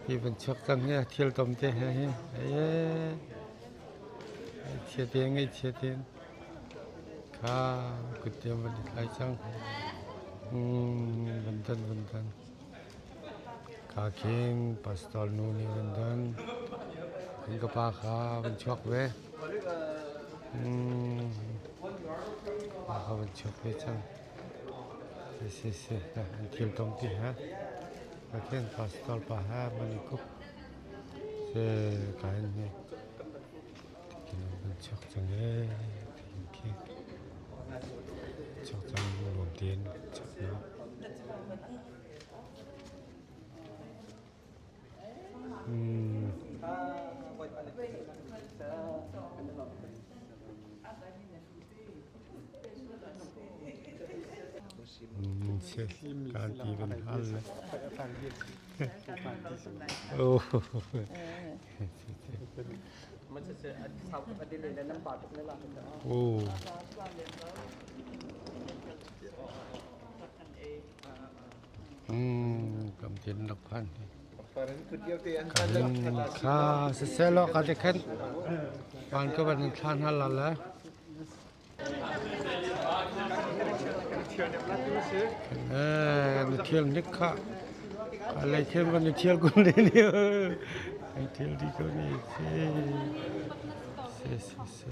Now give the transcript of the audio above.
Hi van chuak cang hi thil tom te he hi. Chia te ngei chia te. Kha kut te van i thlai cang. Van dan van dan. Kha khin pastor nu nih van dan. Kan ka pa kha van chuak ve. Pa kha van chuak ve cang. Si si an thil tom ti ha. Pathian pastor pa ha man i kup. Se kain hi. Tikin van chuak cang e. Tikin khi. Chuak cang nuam tein chuak na. Kan ti van hal le. Oh. Oh. Kam tin rak phan. Kha siselaw ka te khan pan ka van thlan hal la la. Eh, na thial nik kha. Lai thiam kan thial kun le ni. Ai thial di ko ni. Si si si.